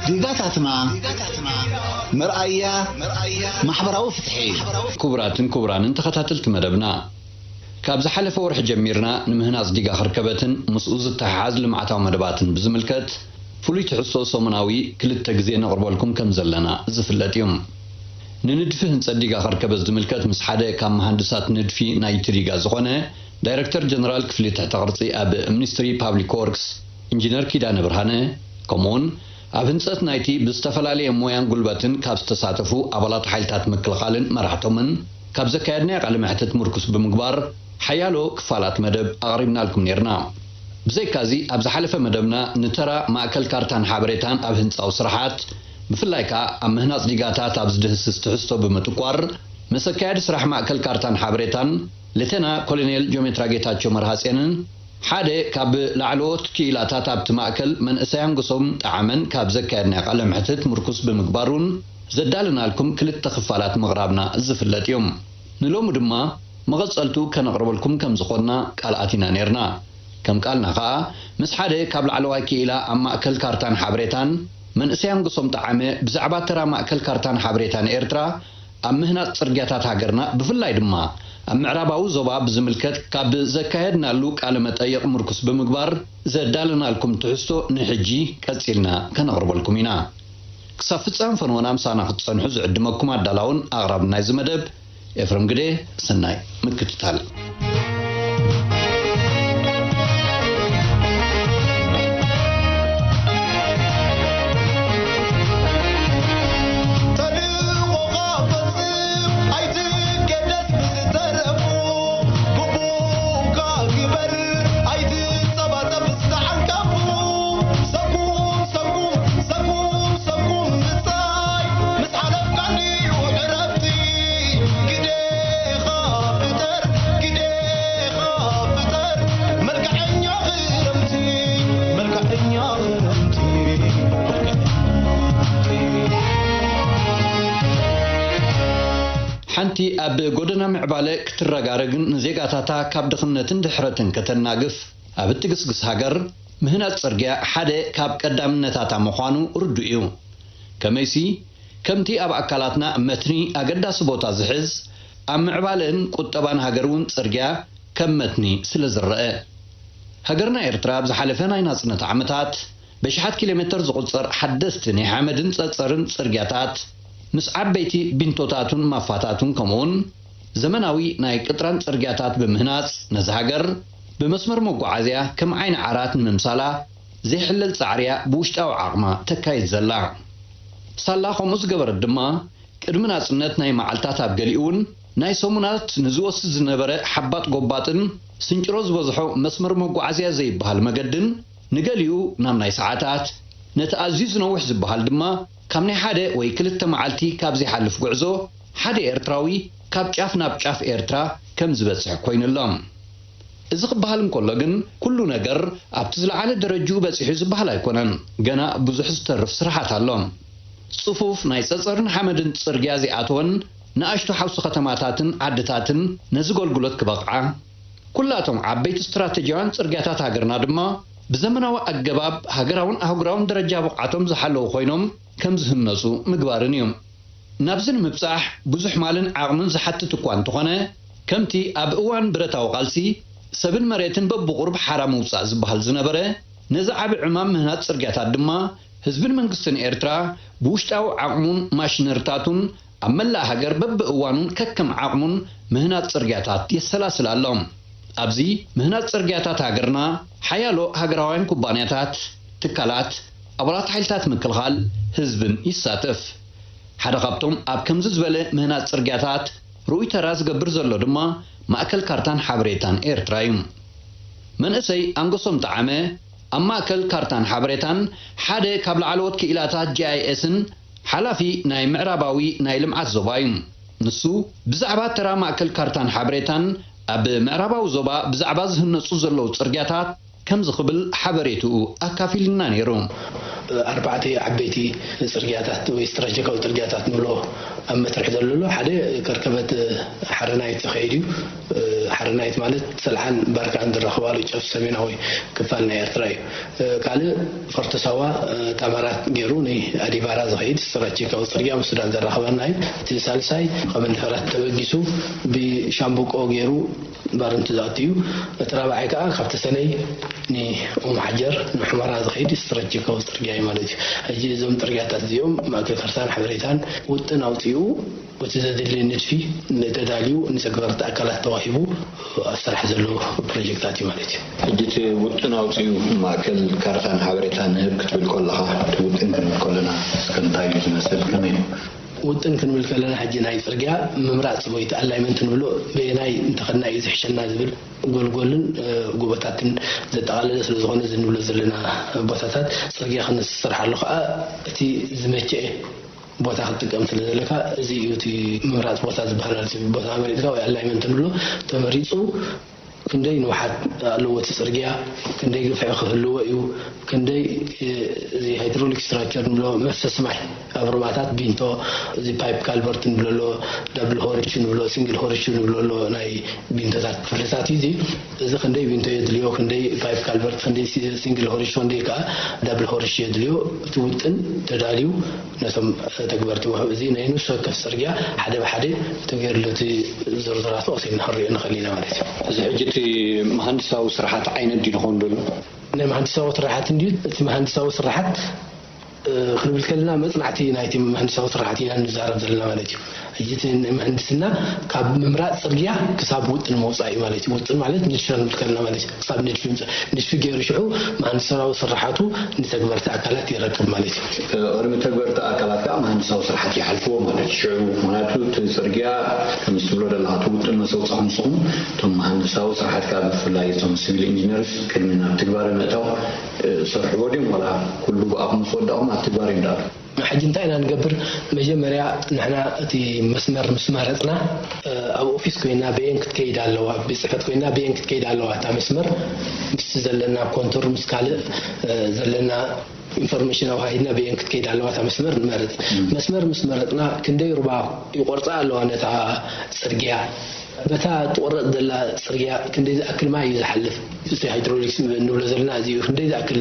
ዲጋታትና መርኣያ ማሕበራዊ ፍትሒ። ክቡራትን ክቡራንን ተኸታተልቲ መደብና፣ ካብ ዝሓለፈ ወርሒ ጀሚርና ንምህናጽ ዲጋ ከርከበትን ምስኡ ዝተሓሓዝ ልምዓታዊ መደባትን ብዝምልከት ፍሉይ ትሕዝቶ ሰሙናዊ ክልተ ግዜ ነቕርበልኩም ከም ዘለና ዝፍለጥ እዩ። ንንድፊ ህንጸት ዲጋ ከርከበት ዝምልከት ምስ ሓደ ካብ መሃንድሳት ንድፊ ናይቲ ዲጋ ዝኾነ ዳይረክተር ጀነራል ክፍሊ ትሕተ ቅርጺ ኣብ ሚኒስትሪ ፓብሊክ ወርክስ ኢንጂነር ኪዳነ ብርሃነ፣ ከምኡውን ኣብ ህንጸት ናይቲ ብዝተፈላለየ ሞያን ጉልበትን ካብ ዝተሳተፉ ኣባላት ሓይልታት ምክልኻልን መራሕቶምን ካብ ዘካየድናዮ ቃለ መሕትት ምርኩስ ብምግባር ሓያሎ ክፋላት መደብ ኣቕሪብናልኩም ነይርና። ብዘይካዚ ኣብ ዝሓለፈ መደብና ንተራ ማእከል ካርታን ሓበሬታን ኣብ ህንጻዊ ስራሓት ብፍላይ ከኣ ኣብ ምህናጽ ዲጋታት ኣብ ዝድህስስ ትሕዝቶ ብምጥቋር ምስ ኣካያዲ ስራሕ ማእከል ካርታን ሓበሬታን ሌተና ኮሎኔል ጆሜትራ ጌታቸው መርሃጼንን ሓደ ካብ ላዕለዎት ክኢላታት ኣብቲ ማእከል መንእሰይ ኣንግሶም ጠዓመን ካብ ዘካየድናዮ ቃለ መሕትት ምርኩስ ብምግባር እውን ዘዳለናልኩም ክልተ ክፋላት ምቕራብና ዝፍለጥ እዩ። ንሎሚ ድማ መቐጸልቱ ከነቕርበልኩም ከም ዝኾንና ቃል ኣቲና ነይርና። ከም ቃልና ኸኣ ምስ ሓደ ካብ ላዕለዋይ ክኢላ ኣብ ማእከል ካርታን ሓበሬታን መንእሰይ ኣንግሶም ጠዓመ ብዛዕባ ተራ ማእከል ካርታን ሓበሬታን ኤርትራ ኣብ ምህናጽ ጽርግያታት ሃገርና ብፍላይ ድማ ኣብ ምዕራባዊ ዞባ ብዝምልከት ካብ ዘካየድናሉ ቃለ መጠይቕ ምርኩስ ብምግባር ዘዳለናልኩም ትሕዝቶ ንሕጂ ቀጺልና ከነቕርበልኩም ኢና። ክሳብ ፍጻመ ፈነወና ምሳና ክትጸንሑ ዝዕድመኩም ኣዳላውን ኣቕራብን ናይዚ መደብ ኤፍረም ግደ። ሰናይ ምክትታል። ሓንቲ ኣብ ጎደና ምዕባለ ክትረጋረግን ንዜጋታታ ካብ ድኽነትን ድሕረትን ከተናግፍ ኣብ እትግስግስ ሃገር፣ ምህናጽ ጽርግያ ሓደ ካብ ቀዳምነታታ ምዃኑ ርዱእ እዩ። ከመይሲ፣ ከምቲ ኣብ ኣካላትና መትኒ ኣገዳሲ ቦታ ዝሕዝ፣ ኣብ ምዕባለን ቁጠባን ሃገር እውን ጽርግያ ከም መትኒ ስለ ዝረአ። ሃገርና ኤርትራ ኣብ ዝሓለፈ ናይ ናጽነት ዓመታት፣ በሽሓት ኪሎ ሜተር ዝቑጸር ሓደስቲ ናይ ሓመድን ጸጸርን ጽርግያታት፣ ምስ ዓበይቲ ቢንቶታቱን ማፋታቱን፣ ከምኡውን ዘመናዊ ናይ ቅጥራን ጽርግያታት ብምህናጽ፣ ነዛ ሃገር ብመስመር መጓዓዝያ ከም ዓይኒ ዓራት ንምምሳላ ዘይሕለል ጻዕርያ ብውሽጣዊ ዓቕማ ተካይድ ዘላ። ሳላ ከምኡ ዝገበረት ድማ፣ ቅድሚ ናጽነት ናይ መዓልታት ኣብ ገሊኡ እውን ናይ ሰሙናት ንዝወስድ ዝነበረ ሓባጥ ጎባጥን ስንጭሮ ዝበዝሖ መስመር መጓዓዝያ ዘይበሃል መገድን ንገሊኡ ናብ ናይ ሰዓታት፣ ነቲ ኣዝዩ ዝነውሕ ዝበሃል ድማ ካብ ናይ ሓደ ወይ ክልተ መዓልቲ ካብ ዘይሓልፍ ጉዕዞ ሓደ ኤርትራዊ ካብ ጫፍ ናብ ጫፍ ኤርትራ ከም ዝበጽሕ ኮይኑ ኣሎ። እዚ ክበሃል እንከሎ ግን፣ ኩሉ ነገር ኣብቲ ዝለዓለ ደረጅኡ በጺሑ ዝበሃል ኣይኮነን። ገና ብዙሕ ዝተርፍ ስራሓት ኣሎ። ጽፉፍ ናይ ጸጸርን ሓመድን ጽርግያ ዘይኣተወን ንኣሽቱ ሓውሲ ከተማታትን ዓድታትን ነዚ ጎልጉሎት ክበቕዓ፣ ኩላቶም ዓበይቲ ስትራተጂያውያን ጽርግያታት ሃገርና ድማ ብዘመናዊ ኣገባብ ሃገራውን ኣህጉራውን ደረጃ ብቕዓቶም ዝሓለዉ ኮይኖም ከም ዝህነጹ ምግባርን እዩ። ናብዚ ንምብጻሕ ብዙሕ ማልን ዓቕምን ዝሓትት እኳ እንተኾነ፣ ከምቲ ኣብ እዋን ብረታዊ ቃልሲ ሰብን መሬትን በብቑሩብ ሓራ ምውጻእ ዝበሃል ዝነበረ፣ ነዚ ዓቢ ዕማም ምህናጽ ጽርግያታት ድማ ህዝብን መንግስትን ኤርትራ ብውሽጣዊ ዓቕሙን ማሽነሪታቱን ኣብ መላእ ሃገር በብእዋኑን ከከም ዓቕሙን ምህናጽ ጽርግያታት የሰላስል ኣሎ። ኣብዚ ምህናጽ ጽርግያታት ሃገርና ሓያሎ ሃገራውያን ኩባንያታት፣ ትካላት፣ ኣባላት ሓይልታት ምክልኻል፣ ህዝብን ይሳተፍ። ሓደ ካብቶም ኣብ ከምዚ ዝበለ ምህናጽ ጽርግያታት ርኡይ ተራ ዝገብር ዘሎ ድማ ማእከል ካርታን ሓበሬታን ኤርትራ እዩ። መንእሰይ ኣንገሶም ጠዓመ ኣብ ማእከል ካርታን ሓበሬታን ሓደ ካብ ላዕለዎት ክኢላታት ጂ ኣይ ኤስን ሓላፊ ናይ ምዕራባዊ ናይ ልምዓት ዞባ እዩ። ንሱ ብዛዕባ ተራ ማእከል ካርታን ሓበሬታን ኣብ ምዕራባዊ ዞባ ብዛዕባ ዝህነጹ ዘለዉ ጽርግያታት ከምዚ ክብል ሓበሬትኡ ኣካፊሉና ነይሩ። ኣርባዕተ ዓበይቲ ጽርግያታት ወይ ስትራቴጂካዊ ጽርግያታት ንብሎ ኣብ መስርሕ ዘሎ ኣሎ። ሓደ ከርከበት ሓረናይት ዝኸይድ እዩ። ሓረናይት ማለት ሰልዓን ባርካን ዝራኸባሉ ጫፍ ሰሜናዊ ክፋል ናይ ኤርትራ እዩ። ካልእ ፈርቶ ሳዋ፣ ታማራት ገይሩ ንኣዲባራ ዝኸይድ ስትራቴጂካዊ ጽርግያ ምስ ሱዳን ዘራኽበና እዩ። እቲ ሳልሳይ ካብ መንደፈራት ተበጊሱ ብሻምብቆ ገይሩ ባርንቱ ዝኣቱ እዩ። እቲ ራብዓይ ከኣ ካብ ተሰነይ ንኡም ሓጀር ንሑመራ ዝኸይድ ስትራቴጂካዊ ጽርግያ እዩ ማለት እዩ። ሕጂ እዞም ጽርግያታት እዚኦም ማእከል ካርታን ሓበሬታን ውጥን ኣውጺኡ፣ እቲ ዘድሊ ንድፊ ተዳልዩ ንተግበርቲ ኣካላት ተዋሂቡ ኣብ ስራሕ ዘሎ ፕሮጀክታት እዩ ማለት እዩ። ሕጂ እቲ ውጥን ኣውጺኡ ማእከል ካርታን ሓበሬታን ንህብ ክትብል ከለኻ፣ እቲ ውጥን ክንብል ከለና እስከ እንታይ እዩ ዝመስል? ከመይ እዩ? ውጥን ክንብል ከለና፣ ሕጂ ናይ ጽርግያ ምምራጽ ወይ እቲ ኣላይመንት ንብሎ፣ በየናይ እንተኸድና እዩ ዝሕሸና ዝብል ጎልጎልን ጎቦታትን ዘጠቓለለ ስለ ዝኾነ፣ እዚ ንብሎ ዘለና ቦታታት ጽርግያ ክንሰርሓሉ ከኣ እቲ ዝመቸኤ ቦታ ክትጥቀም ስለ ዘለካ፣ እዚ እዩ እቲ ምምራጽ ቦታ ዝበሃል ማለት እዩ። ቦታ መሪጽካ ወይ ኣላይመንት ንብሎ ተመሪጹ፣ ክንደይ ንውሓት ኣለዎ እቲ ጽርግያ፣ ክንደይ ግፍዒ ክህልዎ እዩ፣ ክንደይ፣ እ፣ እዚ ሃይድሮሊክ ስትራክቸር ንብሎ መፍሰስ ማይ ኣብ ሩባታት ቢንቶ፣ እዚ ፓይፕ ካልቨርት ንብሎ ኣሎ፣ ዳብል ሆሪሹ ንብሎ፣ ሲንግል ሆሪሹ ንብሎ ኣሎ፣ ናይ ቢንቶታት ክፍልታት እዩ እዚ። እዚ ክንደይ ቢንቶ የድልዮ፣ ክንደይ ፓይፕ ካልቨርት፣ ክንደይ ሲ-፣ ሲንግል ሆሪሹ፣ ክንደይ ከኣ ዳብል ሆሪሹ የድልዮ። እቲ ውጥን ተዳልዩ ነቶም ተግበርቲ ወሃብ እዚ ናይ ነፍሲ ወከፍ ጽርግያ ሓደ ብሓደ ተገይርሉ እቲ ዝርዝራቱ ቀሲልና ክንሪኦ ንኽእል ኢና ማለት እዩ። እዚ ሕጂ እቲ መሃንድሳዊ ስራሓት ዓይነት ድዩ ዝኸውን ዘሎ? ናይ መሃንድሳዊ ስራሓት እንድዩ። እቲ መሃንድሳዊ ስራሓት፣ እ፣ ክንብል ከለና መጽናዕቲ ናይቲ መሃንድሳዊ ስራሓት ኢና ንዛረብ ዘለና ማለት እዩ። ሕጂ እቲ ምህንድስና ካብ ምምራጽ ጽርግያ ክሳብ ውጥን ምውጻእ እዩ ማለት እዩ። ውጥን ማለት ንድፊ ክንብል ከለና ማለት እዩ። ክሳብ ንድፊ ምውጻእ። ንድፊ ገይሩ ሽዑ መሃንድሳዊ ስራሓቱ ንተግበርቲ ኣካላት የረክብ ማለት እዩ። ቅድሚ ተግበርቲ ኣካላት ከዓ መሃንድሳዊ ስራሓት ይሓልፍዎ ማለት እዩ። ሽዑ ምኽንያቱ እቲ ጽርግያ ምስ ትብሎ ዘለኻ እቲ ውጥን መሰውጻ ክንስኹም እቶም መሃንድሳዊ ስራሓት ከዓ ብፍላይ እቶም ሲቪል ኢንጂነርስ ቅድሚ ናብ ትግባረ ምእታው ሰርሕዎ ድዮም ዋላ ኩሉ ብኣኹም ምስ ወዳእኹም ኣብ ትግባር እዮም ደኣ? ሕጂ እንታይ ኢና ንገብር? መጀመርያ ንሕና እቲ መስመር ምስ መረጽና፣ እ፣ ኣብ ኦፊስ ኮይና በየን ክትከይድ ኣለዋ፣ ኣብ ቤት ጽሕፈት ኮይና በየን ክትከይድ ኣለዋ፣ እታ መስመር ምስቲ ዘለና ኮንቱር ምስ ካልእ፣ እ፣ ዘለና ኢንፎርሜሽን ኣዋሂድና በየን ክትከይድ ኣለዋ እታ መስመር ንመርጽ። መስመር ምስ መረጽና ክንደይ ሩባ ይቆርጻ ኣለዋ ነታ ጽርግያ፣ በታ ትቆረጽ ዘላ ጽርግያ ክንደይ ዝኣክል ማይ እዩ ዝሓልፍ? እቲ ሃይድሮሊክስ ንብሎ ዘለና እዚ እዩ። ክንደይ ዝኣክል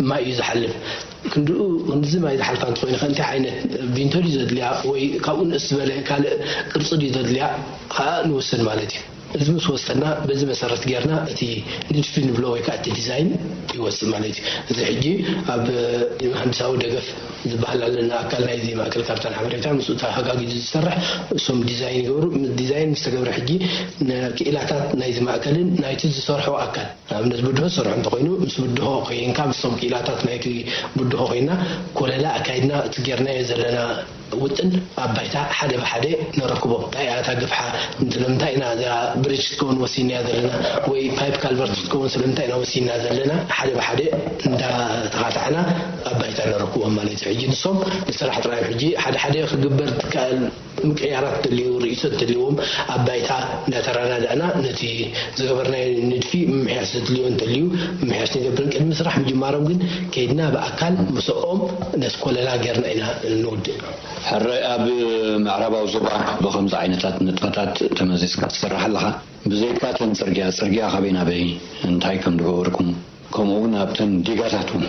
ማይ እዩ ዝሓልፍ? ክንድኡ ክንድዚ ማይ ዝሓልፋ እንተኾይኑ ከ እንታይ ዓይነት ቢንቶ ድዩ ዘድልያ ወይ ካብኡ ንእስ ዝበለ ካልእ ቅርጺ ድዩ ዘድልያ ከኣ ንውስን ማለት እዩ። እዚ ምስ ወሰና በዚ መሰረት ጌርና እቲ ንድፊ ንብሎ ወይ ከዓ እቲ ዲዛይን ይወፅእ ማለት እዩ። እዚ ሕጂ ኣብ መሃንድሳዊ ደገፍ ዝበሃል ኣለና ኣካል ናይዚ ማእከል ካርታን ሓበሬታን ምስኡ ተሓጋጊዙ ዝሰርሕ እሶም ዲዛይን ይገብሩ። ዲዛይን ምስ ተገብረ ሕጂ ንክኢላታት ናይዚ ማእከልን ናይቲ ዝሰርሖ ኣካል ንኣብነት ብድሆ ዝሰርሖ እንተኾይኑ ምስ ብድሆ ኮይንካ ምስቶም ክኢላታት ናይቲ ብድሆ ኮይና ኮለላ ኣካይድና እቲ ጌርናዮ ዘለና ውጥን ኣብ ባይታ ሓደ ብሓደ ነረክቦ። እንታይ እያ እታ ግፍሓ? ስለምንታይ ኢና እዛ ብሪጅ ክትከውን ወሲንያ ዘለና? ወይ ፓይፕ ካልቨርት ክትከውን ስለምንታይ ኢና ወሲንያ ዘለና? ሓደ ብሓደ እንዳተኻታዕና ኣብ ባይታ ነረክቦም ማለት እዩ። ሕጂ ንሶም ንስራሕ ጥራይ ሕጂ ሓደ ሓደ ክግበር ትከኣል ምቅያራት ተልዩ ርእይቶ ተልዎም ኣብ ባይታ እንዳተረዳዳእና ነቲ ዝገበርናዮ ንድፊ ምምሕያሽ ዘድልዮ እንተልዩ ምምሕያሽ ንገብርን ቅድሚ ስራሕ ምጅማሮም ግን ከይድና ብኣካል ምስኦም ነቲ ኮለላ ጌርና ኢና ንውድእ። ሕራይ ኣብ ምዕራባዊ ዞባ ብኸምዚ ዓይነታት ንጥፈታት ተመዚዝካ ትሰርሕ ኣለኻ። ብዘይካ እተን ጽርግያ፣ ጽርግያ ካበይ ናበይ እንታይ ከም ዝገበርኩም፣ ከምኡ እውን ኣብተን ዲጋታት እውን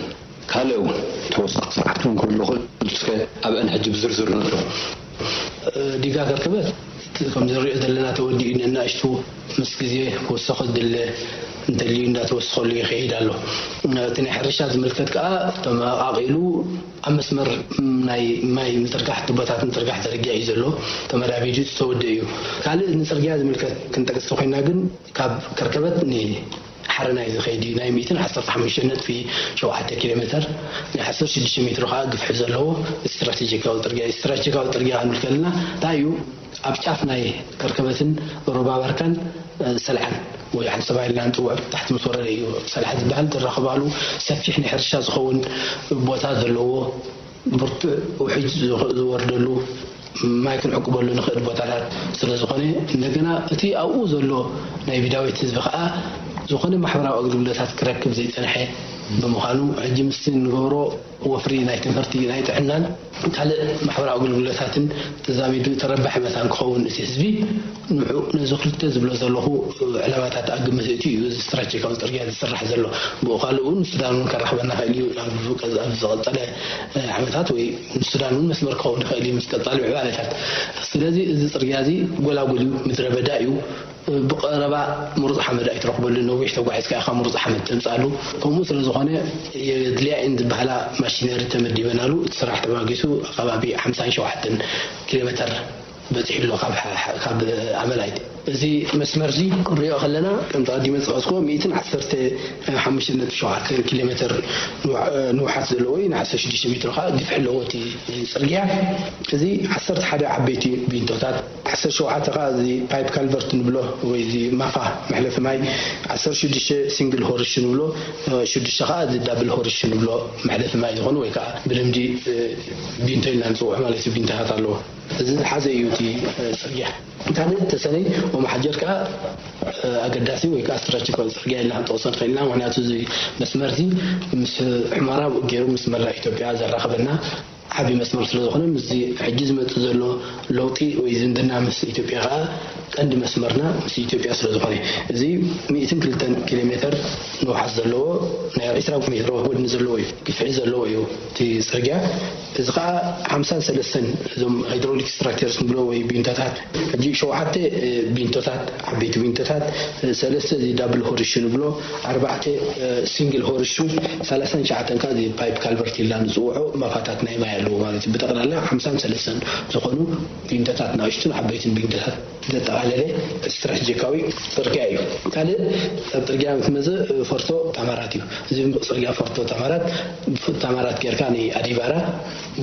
ካልእ እውን ተወሰኽቲ ስራሕቲ እውን ክህሉ ይኽእል። እስከ ኣብአን ሕጂ ብዝርዝር ንእቶ። ዲጋ ከርከበት እቲ ከም ዝሪኦ ዘለና ተወዲኡ ነናእሽቱ ምስ ግዜ ክውሰኽ ዝድለ እንተልዩ እንዳተወሰኸሉ ይኸይድ ኣሎ። እቲ ናይ ሕርሻ ዝምልከት ከዓ ተመቓቒሉ ኣብ መስመር ናይ ማይ ምዝርጋሕ፣ ቱቦታት ምዝርጋሕ ዘርጊሕ እዩ ዘሎ። ተመዳቢዱ ዝተወደ እዩ። ካልእ ንፅርግያ ዝምልከት ክንጠቅስ ተኮይና ግን ካብ ከርከበት ንሓረናይ ዝኸይድ እዩ። ናይ ሚእትን ዓሰርተ ሓሙሽተ ነጥቢ ሸውዓተ ኪሎ ሜተር፣ ናይ ዓሰርተ ሽዱሽተ ሜትሮ ከዓ ግፍሒ ዘለዎ ስትራቴጂካዊ ፅርግያ እዩ። ስትራቴጂካዊ ፅርግያ ክንብል ከለና እንታይ እዩ? ኣብ ጫፍ ናይ ከርከበትን ሩባ ባርካን፣ እ፣ ሰልዓን ወይ ዓዲ ሰማይ ኢልና ንፅውዖ ታሕቲ ምስ ወረደ እዩ። ሰልዓን ዝበሃል ዝራኸባሉ ሰፊሕ ናይ ሕርሻ ዝኸውን ቦታ ዘለዎ ብርቱዕ ውሕጅ ዝወርደሉ ማይ ክንዕቅበሉ ንኽእል ቦታታት ስለ ዝኾነ፣ እንደገና እቲ ኣብኡ ዘሎ ናይ ቢዳዊት ህዝቢ ከዓ ዝኾነ ማሕበራዊ ኣገልግሎታት ክረክብ ዘይጸንሐ ብምዃኑ ሕጂ ምስቲ ንገብሮ ወፍሪ ናይ ትምህርቲ፣ ናይ ጥዕናን ካልእ ማሕበራዊ ኣገልግሎታትን ተዛሚዱ ተረባሒ መታን ክኸውን እቲ ህዝቢ ንዑ ነዚ ክልተ ዝብሎ ዘለኹ ዕላማታት ኣብ ግምት እትዩ እዩ እዚ ስትራቴጂካዊ ጽርግያ ዝስራሕ ዘሎ። ብኡ ካልእ እውን ሱዳን እውን ከራኽበና ክእል እዩ። ኣብ ቀዝ-፣ ኣብ ዝቐጸለ ዓመታት ወይ ሱዳን እውን መስመር ክኸውን ይኽእል እዩ ምስ ቀጻሊ ምዕባለታት። ስለዚ እዚ ጽርግያ እዚ ጎላጉል እዩ፣ ምድረ በዳ እዩ። ብቐረባ ምሩጽ ሓመድ ኣይትረኽበሉ፣ ነዊሕ ተጓዒዝካ ኢኻ ምሩጽ ሓመድ ተምጻሉ። ከምኡ ስለ ዝኾነ የድልያ እየን ዝበሃላ ማሽነሪ ተመዲበናሉ። እቲ ስራሕ ተባጊሱ ከባቢ ሓምሳን ሸውዓተን ኪሎ ሜተር በጺሑ ኣሎ ካብ ሓ-፣ ካብ ኣመላይት። እዚ መስመር እዚ ክንሪኦ ከለና፣ ከምቲ ቀዲመ ዝጠቐስኩዎ፣ ሚእትን ዓሰርተ ሓሙሽተ ነጥቢ ሸውዓተ ኪሎ ሜተር ንውሓ-፣ ንውሓት ዘለዎ እዩ። ን ዓሰርተ ሽዱሽተ ሜትሮ ከዓ ግፍሒ ኣለዎ እቲ ጽርግያ። እዚ ዓሰርተ ሓደ ዓበይቲ ቢንቶታት፣ ዓሰርተ ሸውዓተ ከዓ እዚ ፓይፕ ካልቨርት ንብሎ ወይ እዚ ማፋ መሕለፊ ማይ፣ ዓሰርተ ሽዱሽተ ሲንግል ሆርሽ ንብሎ፣ ሽዱሽተ ከዓ እዚ ዳብል ሆርሽ ንብሎ መሕለፊ ማይ ዝኾኑ ወይ ከዓ ብልምዲ ቢንቶ ኢልና ንፅውዖ ማለት እዩ። ቢንቶታት ኣለዎ። እዚ ዝሓዘ እዩ እቲ ጽርግያ። ካልእ ተሰነይ ወመሓጀር ከዓ ኣገዳሲ ወይ ከዓ ስትራቴጂካዊ ጽርግያ ኢልና ክንጠቕሶ ንኽእል ኢና። ምኽንያቱ እዚ መስመር እዚ ምስ ሑመራ ገይሩ ምስ መላእ ኢትዮጵያ ዘራኽበና ዓቢ መስመር ስለ ዝኾነ፣ ምስዚ ሕጂ ዝመጽእ ዘሎ ለውጢ ወይ ዝምድና ምስ ኢትዮጵያ ከዓ ቀንዲ መስመርና ምስ ኢትዮጵያ ስለ ዝኾነ፣ እዚ ሚእትን ክልተን ኪሎ ሜተር ንውሓት ዘለዎ ናይ ዕስራ ሜትሮ ጎድኒ ዘለዎ እዩ፣ ግፍሒ ዘለዎ እዩ እቲ ጽርግያ። እዚ ከዓ ሓምሳን ሰለስተን እዞም ሃይድሮሊክ ስትራክቸርስ ንብሎ ወይ ቢንቶታት፣ ሕጂ ሸውዓተ፣ እ፣ ቢንቶታት፣ ዓበይቲ ቢንቶታት፣ እ፣ ሰለስተ እዚ ዳብል ሆርሹ ንብሎ፣ ኣርባዕተ፣ እ፣ ሲንግል ሆርሹ፣ ሰላሳን ትሽዓተን ከዓ እዚ ፓይፕ ካልቨርት ኢልና ንፅውዖ ማፋታት ናይ ማይ ኣለዎ ማለት እዩ። ብጠቕላላ ሓምሳን ሰለስተን ዝኾኑ ቢንቶታት፣ ንኣሽቱን ዓበይትን ቢንቶታት ዘጠቓለለ ስትራቴጂካዊ ጽርግያ እዩ። ካልእ ኣብ ጽርግያ ምስ መጽእ፣ እ፣ ፎርቶ ታማራት እዩ። እዚ ጽርግያ ፎርቶ ታማራት፣ ፉት ታማራት ጌርካ ንኣዲባራ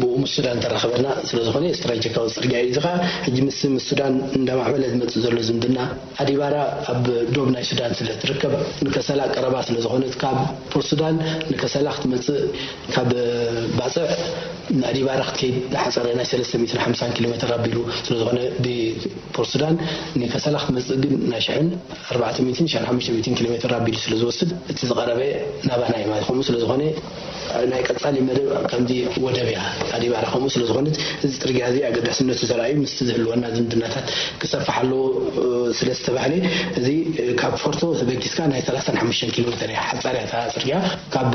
ብኡ ምስ ሱዳን ተራኽበና ስለ ዝኾነ ስትራቴጂካዊ ጽርግያ እዩ። እዚ ኸኣ ሕጂ ምስ፣ ምስ ሱዳን እንዳማዕበለ ዝመጽእ ዘሎ ዝምድና፣ ኣዲባራ ኣብ ዶብ ናይ ሱዳን ስለ ትርከብ፣ ንከሰላ ቀረባ ስለ ዝኾነት፣ ካብ ፖርት ሱዳን ንከሰላ ክትመጽእ፣ ካብ ባጽዕ ንኣዲባራ ክትከይድ ዝሓጸረ ናይ ሰለስተ ሚእትን ሓምሳን ኪሎ ሜትር ኣቢሉ ስለ ዝኾነ፣ ብፖርት ሱዳን ንከሰላ ክትመጽእ ግን ናይ ሽሕን ኣርባዕተ ሚእትን ሽሕን ሓሙሽተ ሚእትን ኪሎ ሜትር ኣቢሉ ስለ ዝወስድ፣ እቲ ዝቐረበ ናባና እዩ ማለት። ከምኡ ስለ ዝኾነ፣ ናይ ቀጻሊ መደብ ከምዚ ወደብ እያ ኣዲባራ። ከምኡ ስለ ዝኾነት፣ እዚ ጽርግያ እዚ ኣገዳስነቱ ተራእዩ ምስቲ ዝህልወና ዝምድናታት ክሰፍሕ ኣለዎ፣ እ፣ ስለ ዝተባህለ፣ እዚ፣ እ፣ ካብ ፎርቶ ተበጊስካ ናይ ሰላሳን ሓሙሽተን ኪሎ ሜትር እያ፣ ሓጻር እያ እታ ጽርግያ። ካብ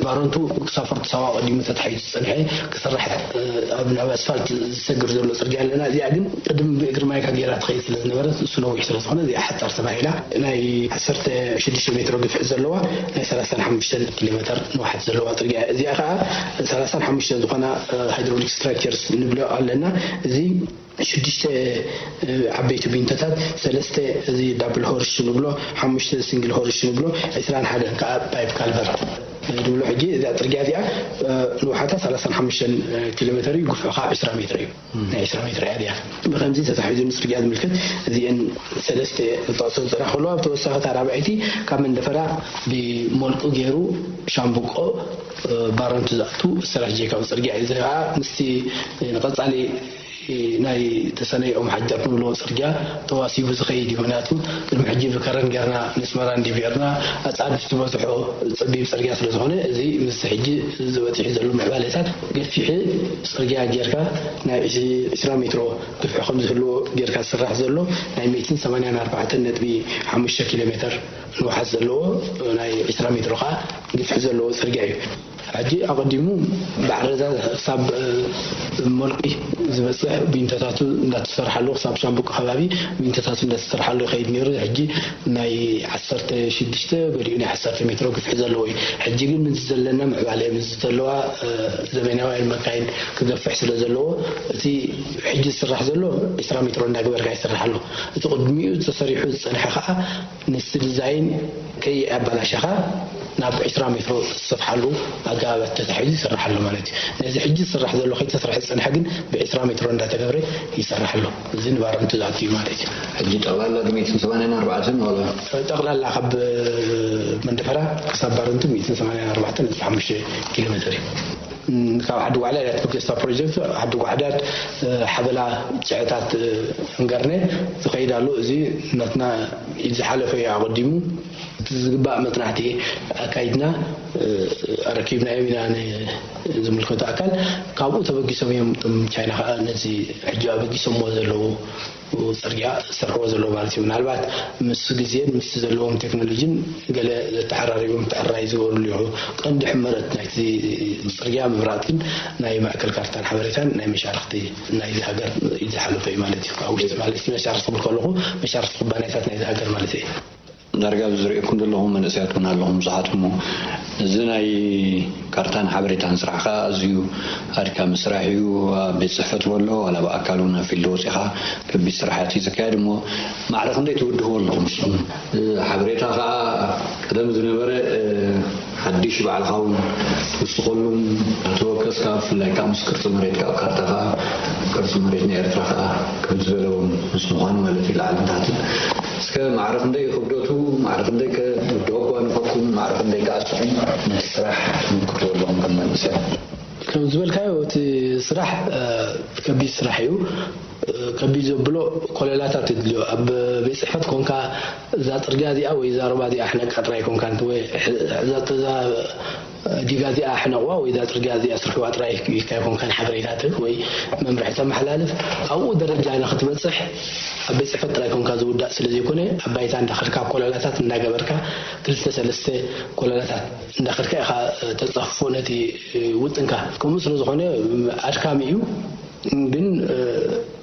ባረንቱ ክሳብ ፎርቶ ሳዋ ቀዲሙ ተታሒዙ ዝጸንሐ ክስራሕ፣ እ፣ ኣብ ናብ ኣስፋልት ዝሰግር ዘሎ ጽርግያ ኣለና። እዚኣ ግን ቅድም ብእግሪ ማይካ ገይራ ትኸይድ ስለ ዝነበረት፣ እሱ ነዊሕ ስለ ዝኾነ፣ እዚኣ ሓጻር ተባሂላ ናይ ዓሰርተ ሽዱሽተ ሜትሮ ግፍዒ ዘለዋ ናይ ሰላሳን ሓሙሽተን ኪሎ ሜትር ንውሓት ዘለዋ ጽርግያ እያ። እዚኣ ከኣ ሰላሳን ሓሙሽተን ዝኾና፣ እ፣ ሃይድሮሊክ ስትራክቸርስ ንብሎ ኣለና። እዚ ሽዱሽተ፣ እ፣ ዓበይቲ ቢንቶታት፣ ሰለስተ እዚ ዳብል ሆርሽ ንብሎ፣ ሓሙሽተ ሲንግል ሆርሽ ንብሎ፣ ዕስራን ሓደን ከኣ ፓይፕ ካልቨርት ንብሎ። ሕጂ እዛ ጽርግያ እዚኣ፣ እ፣ ንውሓታ ሰላሳን ሓሙሽተን ኪሎ ሜትር እዩ፣ ግፍሑ ከኣ ዕስራ ሜትር እዩ። ናይ ዕስራ ሜትር እያ እዚኣ። ብኸምዚ ተታሒዙ ንጽርግያ ዝምልከት እዚአን ሰለስተ ክጠቕሶ ዝጸናሕኩ ኣለዋ። ብተወሳኺ እታ ራብዐይቲ ካብ መንደፈራ ብሞልቁ ገይሩ ሻምብቆ፣ እ፣ ባረንቱ ዝኣቱ ስትራቴጂካዊ ጽርግያ እዩ። እዚ ከኣ ምስቲ ንቐጻሊ ናይ ተሰነይ ኦም ሓጀር ንብሎ ጽርግያ ተዋሲቡ ዝኸይድ እዩ። ምኽንያቱ ቅድሚ ሕጂ ብከረን ጌርና ነስመራ እንዲብ ጌርና ኣጻድፍ ዝበዝሖ ጸቢብ ጽርግያ ስለ ዝኾነ፣ እዚ ምስ ሕጂ ዝበጺሑ ዘሎ ምዕባለታት ገፊሕ ጽርግያ ጌርካ ናይ ዕስራ ሜትሮ ግፍሒ ከም ዝህልዎ ጌርካ ዝስራሕ ዘሎ ናይ ሚእትን ሰማንያን ኣርባዕተን ነጥቢ ሓሙሽተ ኪሎ ሜትር ንውሓት ዘለዎ ናይ ዕስራ ሜትሮ ኸኣ ግፍሒ ዘለዎ ጽርግያ እዩ። ሕጂ ኣቐዲሙ ብዓረዛ ክሳብ፣ እ፣ ሞልቂ ዝበጽሕ ቢንቶታቱ እንዳተሰርሓሉ፣ ክሳብ ሻምብቆ ከባቢ ቢንቶታቱ እንዳተሰርሓሉ ይኸይድ ነይሩ። ሕጂ ናይ ዓሰርተ ሽዱሽተ ገሊኡ ናይ ዓሰርተ ሜትሮ ግፍሒ ዘለዎ እዩ። ሕጂ ግን ምስ ዘለና ምዕባለ፣ ምስ ዘለዋ፣ እ፣ ዘመናውያን መካይን ክገፍሕ ስለ ዘለዎ፣ እቲ ሕጂ ዝስራሕ ዘሎ ዕስራ ሜትሮ እንዳገበርካ ይስራሕ ኣሎ። እቲ ቅድሚኡ ተሰሪሑ ዝጸንሐ ኸኣ ንስቲ ዲዛይን ከየኣበላሸኻ ናብ ዕስራ ሜትሮ ዝሰፍሓሉ ኣገባባት ተታሒዙ ይስራሕ ኣሎ ማለት እዩ። ነዚ ሕጂ ዝስራሕ ዘሎ ከይተሰርሐ ዝጸንሐ ግን ብዕስራ ሜትሮ እንዳተገብረ ይስራሕ ኣሎ። እዚ ንባረንቱ ዝኣቱ እዩ ማለት እዩ። ሕጂ ጠቕላላ ሚእትን ሰማንያን ኣርባዕተን ዋላ? ጠቕላላ ካብ መንደፈራ ክሳብ ባረንቱ ሚእትን ሰማንያን ኣርባዕተን ነጥቢ ሓሙሽተ ኪሎ ሜትር እዩ። ካብ ዓዲ ጓዕዳ እያ ትበገስ እታ ፕሮጀክት። ዓዲ ጓዕዳድ ሓበላ ጭዕታት እንገርነ ዝኸይድ ኣሎ። እዚ ናትና ኢድ ዝሓለፈ እዩ ኣቐዲሙ። እቲ ዝግባእ መፅናዕቲ ኣካይድና ኣረኪብናዮም ኢና ንዝምልከቶ ኣካል። ካብኡ ተበጊሶም እዮም እቶም ቻይና ከዓ ነዚ ሕጂ ኣበጊሶምዎ ዘለዉ ፅርግያ ዝሰርሕዎ ዘለዉ ማለት እዩ። ምናልባት ምስ ግዜን ምስ ዘለዎም ቴክኖሎጂን ገለ ዘተሓራሪቦም ተዕራይ ዝገበርሉ ይኹ። ቀንዲ ሕመረት ናይቲ ፅርግያ ምምራፅ ግን ናይ ማእከል ካርታን ሓበሬታን ናይ መሻርክቲ ናይዚ ሃገር እዩ ዝሓለፈ እዩ ማለት እዩ። ኣብ ውሽጢ ማለት መሻርክቲ ክብል ከለኹ መሻርክቲ ኩባንያታት ናይዚ ሃገር ማለት እዩ። ዳርጋ ዝርእየኩም ዘለኹም መንእሰያት እውን ኣለኹም ብዙሓት እሞ፣ እዚ ናይ ካርታን ሓበሬታን ስራሕ ከዓ ኣዝዩ ኣድካሚ ስራሕ እዩ። ኣብ ቤት ጽሕፈት ወሎ ዋላ ብኣካል እውን ኣብ ፊልድ ወጺኻ ከቢድ ስራሓት እዩ ዝካየድ እሞ፣ ማዕረ ክንደይ ትውድህዎ ኣለኹም ንስኹም? ሓበሬታ ከዓ ቀደም ዝነበረ ሓድሽ ባዕልኻ እውን ትውስኸሉን እናተወከስካ፣ ብፍላይ ከዓ ምስ ቅርፂ መሬት ከዓ፣ ካርታ ከዓ ቅርፂ መሬት ናይ ኤርትራ ከዓ ክብድ ዝበለ እውን ምስ ምዃኑ ማለት እዩ፣ ላዕልን ታሕትን። እስከ ማዕረ ክንደይ ክብደቱ፣ ማዕረ ክንደይ ከ ደጓ ንፈኩም፣ ማዕረ ክንደይ ከ ኣስኹም ነቲ ስራሕ ትምክትዎ ኣለኹም ከም መንእሰያት? ከም ዝበልካዮ እቲ ስራሕ ከቢድ ስራሕ እዩ። ከቢድ ዘብሎ ኮለላታት የድልዮ። ኣብ ቤት ጽሕፈት ኮንካ እዛ ጽርግያ እዚኣ ወይ እዛ ሩባ እዚኣ ሕነቃ ጥራይ ኮንካ ወይ እዛ ዲጋ እዚኣ ሕነቕዋ ወይ እዛ ጽርግያ እዚኣ ስርሕዋ ጥራይ ኢልካ ኣይኮንካን ሓበሬታት ወይ መምርሒ ተመሓላልፍ። ኣብኡ ደረጃ ንክትበጽሕ ኣብ ቤት ጽሕፈት ጥራይ ኮንካ ዝውዳእ ስለ ዘይኮነ ኣብ ባይታ እንዳኸድካ ኮለላታት እንዳገበርካ ክልተ ሰለስተ ኮለላታት እንዳኸድካ ኢኻ ተጸፍፎ ነቲ ውጥንካ። ከምኡ ስለ ዝኾነ ኣድካሚ እዩ። ግን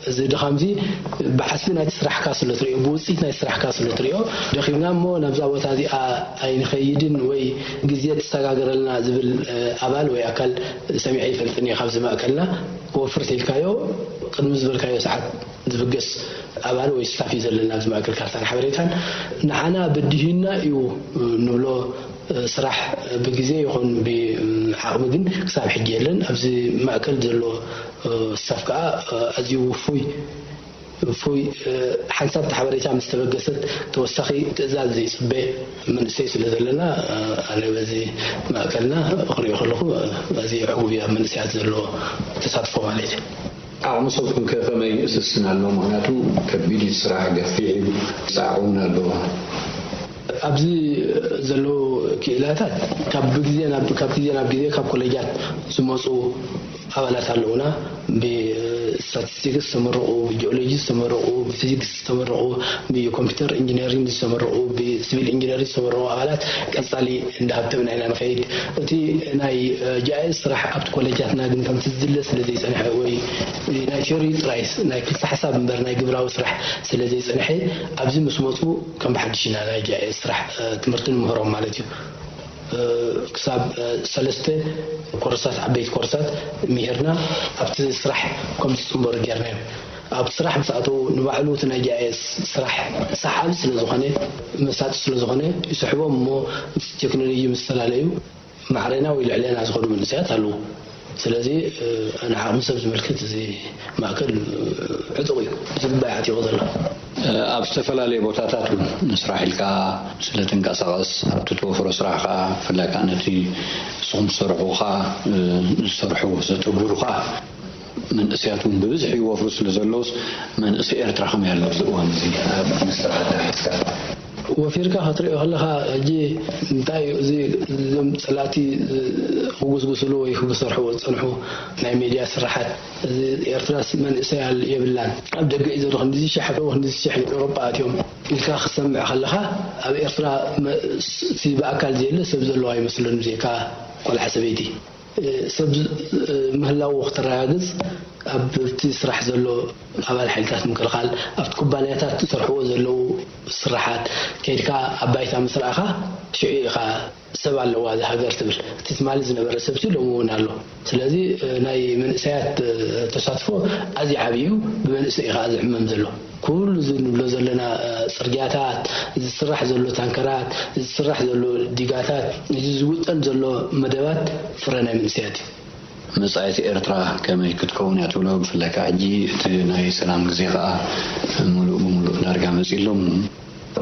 እዚ ድኻምዚ ብዓስቢ ናይቲ ስራሕካ ስለ ትሪኦ፣ ብውፅኢት ናይ ስራሕካ ስለ ትሪኦ፣ ደኺምና እሞ ናብዛ ቦታ እዚኣ ኣይንኸይድን ወይ ግዜ ትሰጋገረልና ዝብል ኣባል ወይ ኣካል ሰሚዐ ይፈልጥን እየ። ካብዚ ማእከልና ክወፍር ተልካዮ ቅድሚ ዝበልካዮ ሰዓት ዝብገስ ኣባል ወይ ስታፍ እዩ ዘለና ኣብዚ ማእከል ካርታን ሓበሬታን። ንዓና በዲሂና እዩ ንብሎ ስራሕ ብግዜ ይኹን ብዓቕሚ ግን ክሳብ ሕጂ የለን። ኣብዚ ማእከል ዘሎ ስታፍ ከዓ ኣዝዩ ውፉይ ውፉይ ሓንሳብ ሓበሬታ ምስ ተበገሰት ተወሳኺ ትእዛዝ ዘይፅበ መንእሰይ ስለ ዘለና ኣነ በዚ ማእከልና ክሪኦ ከለኹ ኣዝዩ ዕጉብ እዩ ኣብ መንእሰያት ዘለዎ ተሳትፎ ማለት እዩ። ዓቕሚ ሰብኩም ከ ከመይ ይእስስን ኣሎ? ምኽንያቱ ከቢድ እዩ ስራሕ፣ ገፊሕ እዩ፣ ፃዕሪ እውን ኣለዎ። ኣብዚ ዘለዉ ክኢላታት ካብ ግዜ ናብ ካብ ግዜ ናብ ግዜ ካብ ኮሌጃት ዝመፁ ኣባላት ኣለዉና። ብስታቲስቲክስ ዝተመረቑ፣ ብጂኦሎጂ ዝተመረቑ፣ ብፊዚክስ ዝተመረቑ፣ ብኮምፒውተር ኢንጂነሪንግ ዝተመረቑ፣ ብሲቪል ኢንጂነሪንግ ዝተመረቑ ኣባላት ቀፃሊ እንዳሃብተምና ኢና ንኸይድ። እቲ ናይ ጂኣይኤስ ስራሕ ኣብቲ ኮሌጃትና ግን ከምቲ ዝድለ ስለ ዘይፀንሐ ወይ ናይ ቲዮሪ ጥራይ ናይ ክልተ ሓሳብ እምበር ናይ ግብራዊ ስራሕ ስለ ዘይፀንሐ ኣብዚ ምስ መፁ ከም ብሓድሽ ኢና ናይ ጂኣይኤስ ስራሕ ትምህርቲ ንምህሮም ማለት እዩ። ክሳብ ሰለስተ ኮርሳት ዓበይቲ ኮርሳት ምሂርና ኣብቲ ስራሕ ከም ዝፅንበሩ ጌርናዮም። ኣብቲ ስራሕ ምስ ኣተዉ ንባዕሉ እቲ ናይ ጂኣይኤስ ስራሕ ሰሓቢ ስለ ዝኾነ መሳጢ ስለ ዝኾነ ይስሕቦም እሞ ምስ ቴክኖሎጂ ምስ ተላለዩ ማዕሬና ወይ ልዕሌና ዝኾኑ መንእሰያት ኣለዉ። ስለዚ ንዓቕሚ ሰብ ዝምልከት እዚ ማእከል ዕጡቕ እዩ፣ ዝግባእ ኣዕጢቑ ዘሎ። ኣብ ዝተፈላለየ ቦታታት እውን ንስራሕ ኢልካ ስለ ትንቀሳቐስ ኣብቲ ትወፍሮ ስራሕ ከዓ ብፍላይ ከዓ ነቲ ንስኹም ትሰርሑ ከዓ ዝሰርሑ ዘተግብሩ ከዓ መንእሰያት እውን ብብዝሒ ይወፍሩ ስለ ዘለውስ መንእሰይ ኤርትራ ከመይ ኣሎ ኣብዚ እዋን እዚ ኣብ ስራሓት ሒዝካ? ወፊርካ ክትሪኦ ከለኻ ሕጂ እንታይ እዩ እዚ እዞም ፀላእቲ ክጉስጉስሉ ወይ ክሰርሕዎ ዝፀንሑ ናይ ሜድያ ስራሓት እዚ ኤርትራስ መንእሰይ የብላን ኣብ ደገ እዩ ዘሎ ክንዲዚ ሽሕ ኣተው ክንዲዚ ሽሕ ኤውሮጳ ኣትዮም ኢልካ ክሰምዕ ከለኻ ኣብ ኤርትራ እቲ ብኣካል ዘየለ ሰብ ዘለዋ ኣይመስልን ብዘይካ ቆልዓ ሰበይቲ ሰብ ምህላዉ ክተረጋግፅ ኣብቲ ስራሕ ዘሎ ኣባል ሓይልታት ምክልኻል ኣብቲ ኩባንያታት ዝሰርሕዎ ዘለዉ ስራሓት ከይድካ ኣብ ባይታ ምስ ረኣኻ ሽዑ ኢኻ ሰብ ኣለዋ እዛ ሃገር ትብል። እቲ ትማሊ ዝነበረ ሰብሲ ሎሚ እውን ኣሎ። ስለዚ ናይ መንእሰያት ተሳትፎ ኣዝዩ ዓብዪ እዩ። ብመንእሰይ እዩ ከዓ ዝዕመም ዘሎ። ኩሉ እዚ ንብሎ ዘለና ፅርግያታት፣ እዚ ዝስራሕ ዘሎ ታንከራት፣ እዚ ዝስራሕ ዘሎ ዲጋታት፣ እዚ ዝውጠን ዘሎ መደባት ፍረ ናይ መንእሰያት እዩ። መጻኢት ኤርትራ ከመይ ክትከውን እያ ትብሎ? ብፍላይ ከዓ ሕጂ እቲ ናይ ሰላም ግዜ ከዓ ምሉእ ብምሉእ ዳርጋ መጺኡ ኣሎ።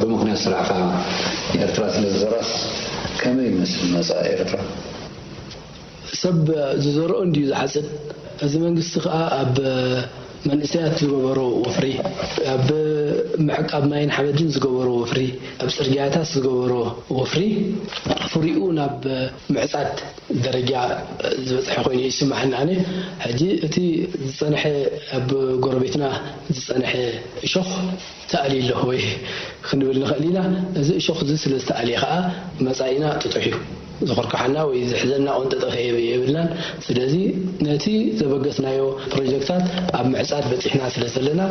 ብምኽንያት ስራሕካ ኤርትራ ስለ ዝዘራስ ከመይ ይመስል መጻኢ ኤርትራ? ሰብ ዝዘርኦ እንድዩ ዝሓጽድ። እዚ መንግስቲ ከኣ ኣብ መንእሰያት ዝገበሮ ወፍሪ፣ ኣብ ምዕቃብ ማይን ሓመድን ዝገበሮ ወፍሪ፣ ኣብ ጽርግያታት ዝገበሮ ወፍሪ ፍሪኡ ናብ ምዕጻድ ደረጃ ዝበጽሐ ኮይኑ ይስምዓኒ። ኣነ ሕጂ እቲ ዝጸንሐ፣ ኣብ ጎረቤትና ዝጸንሐ እሾኽ ተኣልዩ ኣሎ ወይ ክንብል ንኽእል ኢና። እዚ እሾኽ እዚ ስለ ዝተኣልየ ከኣ መጻኢና ጥጡሕ እዩ። ዝኹርክሓና ወይ ዝሕዘና ቆንጠጠፈ የብ-፣ የብልናን። ስለዚ ነቲ ዘበገስናዮ ፕሮጀክታት ኣብ ምዕጻድ በጺሕና ስለ ዘለና፣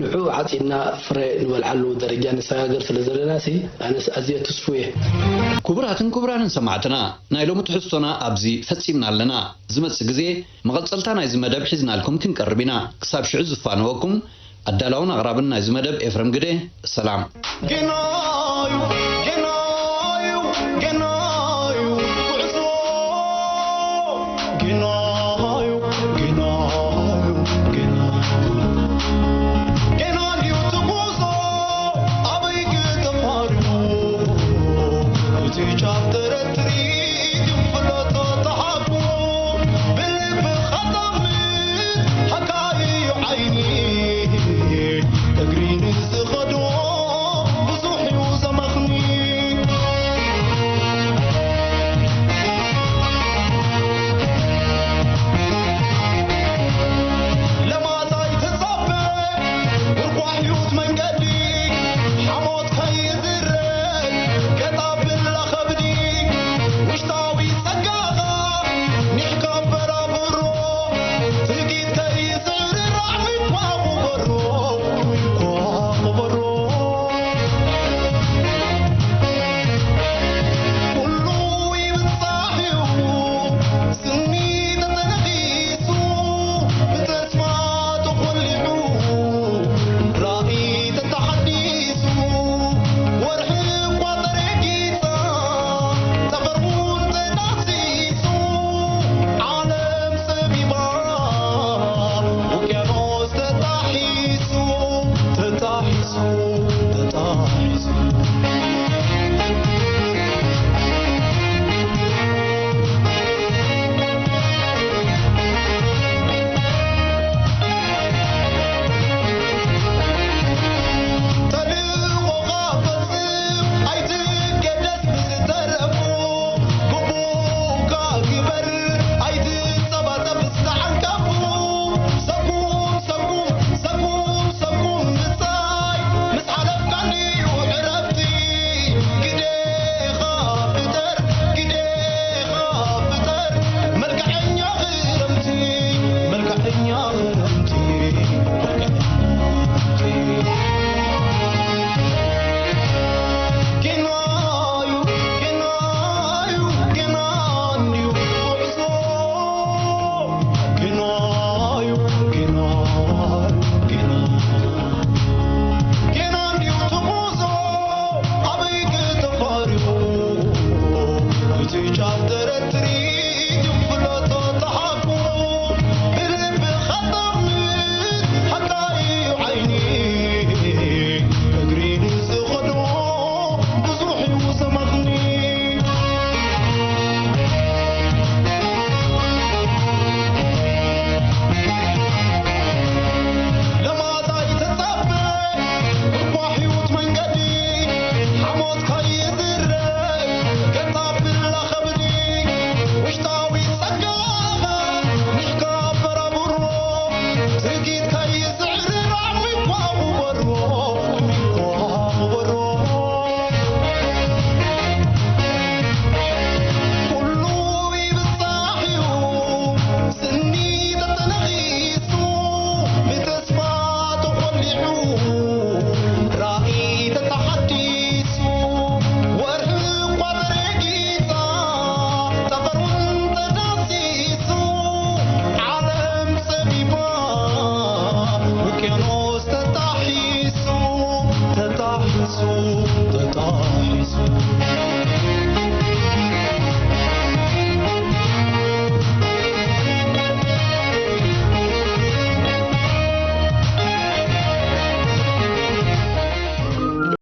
ንዕኡ ዓጺድና ፍረ ንበልዓሉ ደረጃ ንሰጋገር ስለ ዘለና ሲ፣ ኣነስ ኣዝየ ትስፉ እየ። ክቡራትን ክቡራንን ሰማዕትና፣ ናይ ሎሚ ትሕዝቶና ኣብዚ ፈጺምና ኣለና። ዝመጽእ ግዜ መቐጸልታ ናይዚ መደብ ሒዝናልኩም ክንቀርብ ኢና። ክሳብ ሽዑ ዝፋነወኩም ኣዳላውን ኣቕራብን ናይዚ መደብ ኤፍረም ግደ። ሰላም። ጌናዩ፣ ጌናዩ፣ ጌናዩ ጉዕዞ። ጌናዩ፣ ጌናዩ፣ ጌናዩ። ጌና ድዩ እቲ ጉዞ ኣበይ ክተፋርዩ? እቲ ጫፍ ተረትሪ ድንፍሎ ተተሓኩ። ብልቢ ኸጠምት ሓካይዩ ዓይኒ እግሪ ንዝኸዶ ብዙሕ እዩ ዘመኽኒ። ለማታይ ትጸበ ምርኳሕ ህይወት መንገዲ ሓሞት ከይዝረ ገጣ ብላ ኸብዲ ውሽጣዊ ጸጋኻ ኒሕካ በራብሮ ትጊት ከይዝርራዕ ምኳ ቁበሮ ምኳ ቁበሮ ኩሉ ይብጻሕ እዩ። ስኒ ተተነኺሱ፣ ብተስፋ ተኾሊዑ፣ ራእይ ተተሓዲሱ፣ ወርሒ እኳ ተረጊጻ፣ ጠፈር እውን ተዳህሲሱ፣ ዓለም ጸቢባ፣ ውቅያኖስ ተጣሒሱ፣ ተጣሒሱ፣ ተጣሒሱ። ተልእኾኻ ፈጽም ኣይትገደስ ብዝተረፉ፣ ግቡእካ ግበር ኣይትጸባጸብ ዝተዓንቀፉ። ሰኩም ሰኩም ሰኩም ሰኩም ምጻይ ምስ ሓለፍካ እንድዩ ዕረፍቲ። ግዴኻ ፍጠር፣ ግዴኻ ፍጠር፣ መልክዐኛ ክረምቲ፣ መልክዐኛ ክረምቲ፣ መልክዐኛ ክረምቲ። ጌናዩ፣ ጌናዩ፣ ጌና እንድዩ ጉዕዞ። ጌናዩ፣ ጌናዩ፣ ጌና። ጌና እንድዩ እቲ ጉዞ ኣበይ ክተፋርዩ? እቲ ጫፍ ተረትሪ ድንፍሎ ተተሓኩ። ብልቢ ኸጠምት ሓካይዩ ዓይኒ እግሪ ንዝኸዶ ብዙሕ እዩ ዘመኽኒ። ለማታይ ተጻበ እኳ ሕይወት መንገዲ ሓሞት ከይዝረ ገጻ ብላ ኸብዲ ውሽጣዊ ጸጋኻ ኒሕካ በራብሮ ትርጊት ከይስዕር ራዕሚ እኳ ኽበሮ እኳ ኽበሮ ኩሉ ይብጻሕ እዩ ስኒ ተተነኺሱ ብተስፋ ተኾሊዑ ራእይ ተተሓዲሱ ወርሒ እኳ ተረጊጻ ጠፈር እውን ተዳህሲሱ ዓለም ጸቢባ ውቅያኖስ ተጣሒሱ ተጣሒሱ ተጣሒሱ